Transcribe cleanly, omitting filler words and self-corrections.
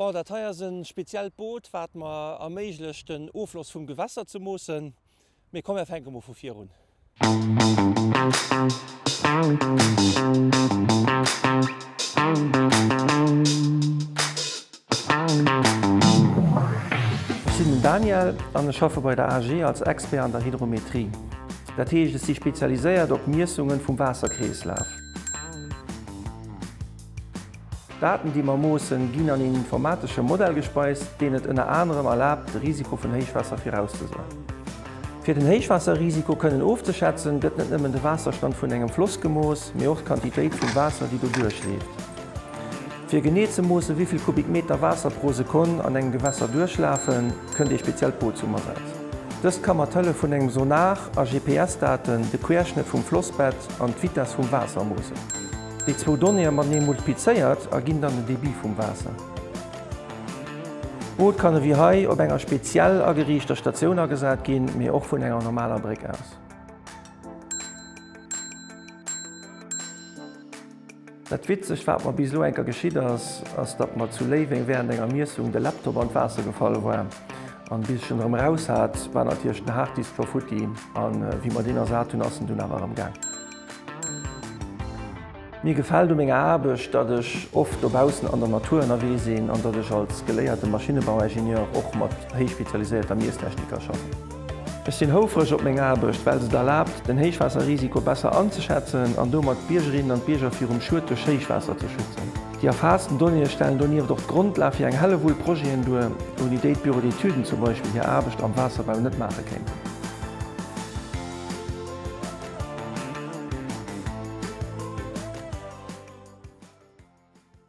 Bon, dat hei ass e speziellt Boot, wat mer erméiglecht, den Offloss vum Gewässer ze moossen. Mee komm, mer fänke mol vu vir un. Ech sinn den Daniel an ech schaffe bei der AG als Expert an der Hydrometrie. Dat heescht, ech si spezialiséiert op Miessungen vum Waasserkreeslaf. D'Daten, déi mer moossen, ginn an een informatesche Modell gespeist, deen et ënner anerem erlaabt, de Risiko vun Héichwaasser virauszesoen. Fir den Héichwaasserrisiko kënnen ofzeschätzen, gëtt net nëmmen de Waasserstand vun engem Floss gemooss, mee och d'Quantitéit vum Waasser, déi do duerchleeft. Fir genee ze moossen, wéi vill Kubikmeter Waasser pro Sekonn an engem Gewässer duerchlafen, kënnt ee speziellt Boot zum Asaz. Dëst ka mat Hëllef vun engem Sonar a GPS-Daten de Querschnëtt vum Flossbett an d'Vitess vum Waasser moossen. Déi zwou Donnéeë matenee multiplizéiert erginn dann den Debit vum Waasser. D'Boot kann ewéi hei op enger speziell ageriichter Statioun agesat ginn, mee och vun enger normaler Bréck aus. Dat Witzegst wat mer bis elo enker geschitt ass, ass datt mer zu Léiweng wärend enger Miessung de Laptop an d'Waasser gefall war. An bis ech en erëm eraus hat, war natierlech den Harddisk scho futti an wéi mer deen ersat hunn, ass en dunn awer erëm gaang. Mir gefält u menger Aarbecht, datt ech oft dobaussen an der Natur ënnerwee sinn an datt ech als geléierte Maschinnebauingenieur och mat héich spezialiséierter Miesstechnik ka schaffen. Ech sinn houfreg op meng Aarbecht, well se et erlaabt, den Héichwaasserrisiko besser anzeschätzen an domat d'Biergerinnen an d'Bierger virum Schued duerch Héichwaasser ze schützen. Déi erfaassten Donnéeë stellen donieft och d'Grondlag fir eng Hellewull Projeten duer, ouni déi d'Bureaux d'études zum Beispill hir Aarbecht am Waasserbau net maache kéinten.